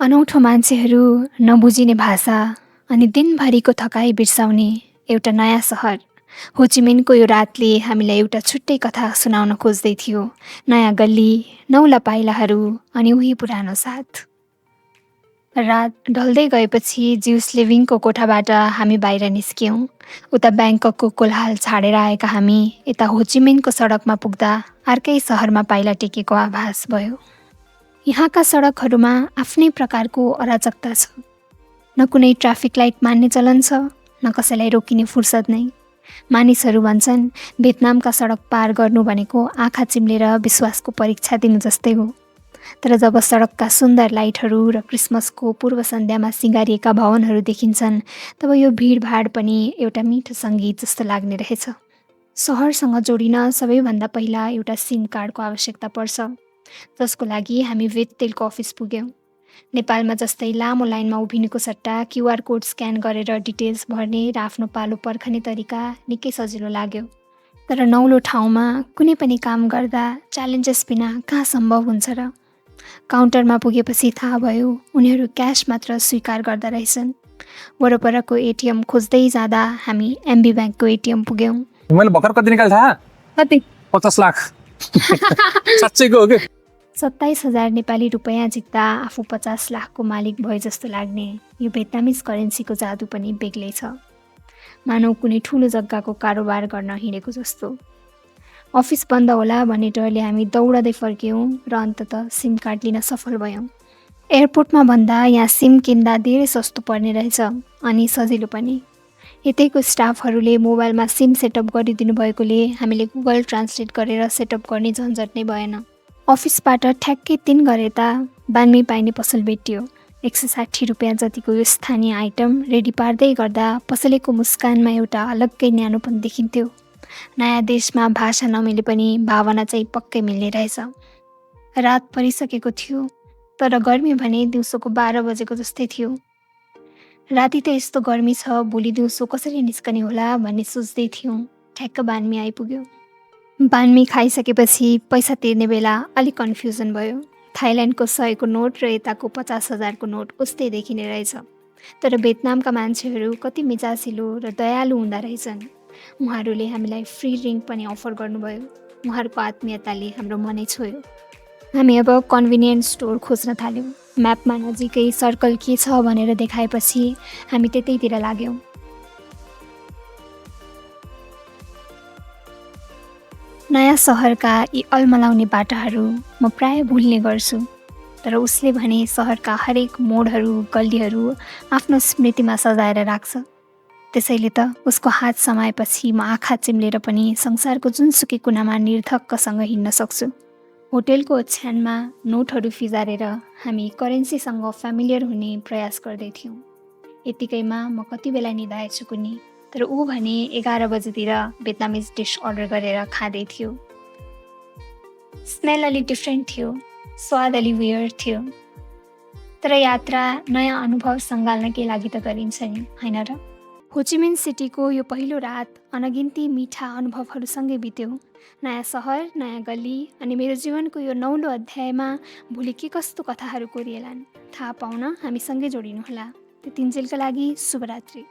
अनौठो मान्छेहरू, नबुझिने भाषा अनि दिनभरिको थकाइ बिर्साउने एउटा नयाँ सहर। होचिमिनको यो रातले हामीलाई एउटा छुट्टै कथा सुनाउन खोज्दै थियो। नयाँ गल्ली, नौला पाइलाहरू अनि उही पुरानो साथ। रात ढल्दै गएपछि जिउस लिभिङको कोठाबाट हामी बाहिर निस्क्यौँ। उता ब्याङ्ककको कोलाहल छाडेर आएका हामी यता होचिमिनको सडकमा पुग्दा अर्कै सहरमा पाइला टेकेको आभास भयो। यहाँका सडकहरूमा आफ्नै प्रकारको अराजकता छ। न कुनै ट्राफिक लाइट मान्ने चलन छ, न कसैलाई रोकिने फुर्सद नै। मानिसहरू भन्छन् भियतनामका सडक पार गर्नु भनेको आँखा चिम्लेर विश्वासको परीक्षा दिनु जस्तै हो। तर जब सडकका सुन्दर लाइटहरू र क्रिसमसको पूर्व सन्ध्यामा सिँगारिएका भवनहरू देखिन्छन्, तब यो भिडभाड पनि एउटा मिठो सङ्गीत जस्तो लाग्ने रहेछ। सहरसँग जोडिन सबैभन्दा पहिला एउटा सिम कार्डको आवश्यकता पर्छ, जसको लागि हामी भेटतेलको अफिस पुग्यौँ। नेपालमा जस्तै लामो लाइनमा उभिनुको सट्टा क्युआर कोड स्क्यान गरेर डिटेल्स भर्ने र आफ्नो पालो पर्खने तरिका निकै सजिलो लाग्यो। तर नौलो ठाउँमा कुनै पनि काम गर्दा च्यालेन्जेस बिना कहाँ सम्भव हुन्छ र? काउन्टरमा पुगेपछि थाहा भयो उनीहरू क्यास मात्र स्वीकार गर्दा रहेछन्। वरपरको एटिएम खोज्दै जाँदा हामी एमबी ब्याङ्कको एटिएम पुग्यौँ। मैले भर्खर कति निकाल्छ थाहा? कति? 50 लाख। साँच्चैको हो कि? 27,000 नेपाली रुपैयाँ जित्दा आफू 50 लाखको मालिक भए जस्तो लाग्ने यो भियतनामिज करेन्सीको जादु पनि बेग्लै छ। मानौ कुनै ठुलो जग्गाको कारोबार गर्न हिँडेको जस्तो। अफिस बन्द होला भन्ने डरले हामी दौडदै फर्क्यौँ र अन्ततः सिम कार्ड लिन सफल भयौँ। एयरपोर्टमा भन्दा यहाँ सिम किन्दा धेरै सस्तो पर्ने रहेछ अनि सजिलो पनि। यतैको स्टाफहरूले मोबाइलमा सिम सेटअप गरिदिनु भएकोले हामीले गुगल ट्रान्सलेट गरेर सेटअप गर्ने झन्झट नै भएन। अफिसबाट ठ्याक्कै 3 घर यता बान्मी पाइने पसल भेटियो। 160 रुपियाँ जतिको यो स्थानीय आइटम रेडी पार्दै गर्दा पसलेको मुस्कानमा एउटा अलग्गै न्यानोपन देखिन्थ्यो। नयाँ देशमा भाषा नमिले पनि भावना चाहिँ पक्कै मिल्ने रहेछ। रात परिसकेको थियो, तर गर्मी भने दिउँसोको 12 बजेको जस्तै थियो। राति त यस्तो गर्मी छ, भोलि दिउँसो कसरी निस्कने होला भन्ने सोच्दै थियौँ। ठ्याक्क बान्मी आइपुग्यो। बान्मी खाइसकेपछि पैसा तिर्ने बेला अलिक कन्फ्युजन भयो। थाइल्यान्डको 100 को नोट र यताको 50,000 को नोट उस्तै देखिने रहेछ। तर भियतनामका मान्छेहरू कति मिजासिलो र दयालु हुँदा रहेछन्। उहाँहरूले हामीलाई फ्री ड्रिङ्क पनि अफर गर्नुभयो। उहाँहरूको आत्मीयताले हाम्रो मनै छोयो। हामी अब कन्भिनियन्स स्टोर खोज्न थाल्यौँ। म्यापमा नजिकै सर्कल के छ भनेर देखाएपछि हामी त्यतैतिर लाग्यौँ। नयाँ सहरका यी अल्मलाउने बाटाहरू म प्राय भुल्ने गर्छु, तर उसले भने सहरका हरेक मोडहरू, गल्लीहरू आफ्नो स्मृतिमा सजाएर राख्छ। त्यसैले त उसको हात समाएपछि म आँखा चिम्लेर पनि संसारको जुनसुकै कुनामा निर्धक्कसँग हिँड्न सक्छु। होटेलको ओछ्यानमा नोटहरू फिजारेर हामी करेन्सीसँग फ्यामिलियर हुने प्रयास गर्दै थियौँ। यतिकैमा म कति बेला निधाएछु कुनी, तर ऊ भने 11 बजेतिर भियतनामिज डिस अर्डर गरेर खाँदै थियो। स्मेल अलि डिफ्रेन्ट थियो, स्वाद अलि वियर्ड थियो, तर यात्रा नयाँ अनुभव सङ्घाल्न के लागि त गरिन्छ नि, होइन र? होचिमिन सिटीको यो पहिलो रात अनगिन्ती मिठा अनुभवहरूसँगै बित्यो। नयाँ सहर, नयाँ गल्ली अनि मेरो जीवनको यो नौलो अध्यायमा भोलि के कस्तो कथाहरू कोरिएलान् थाहा पाउन हामीसँगै जोडिनुहोला। त्यतिन्जेलका लागि शुभरात्रि।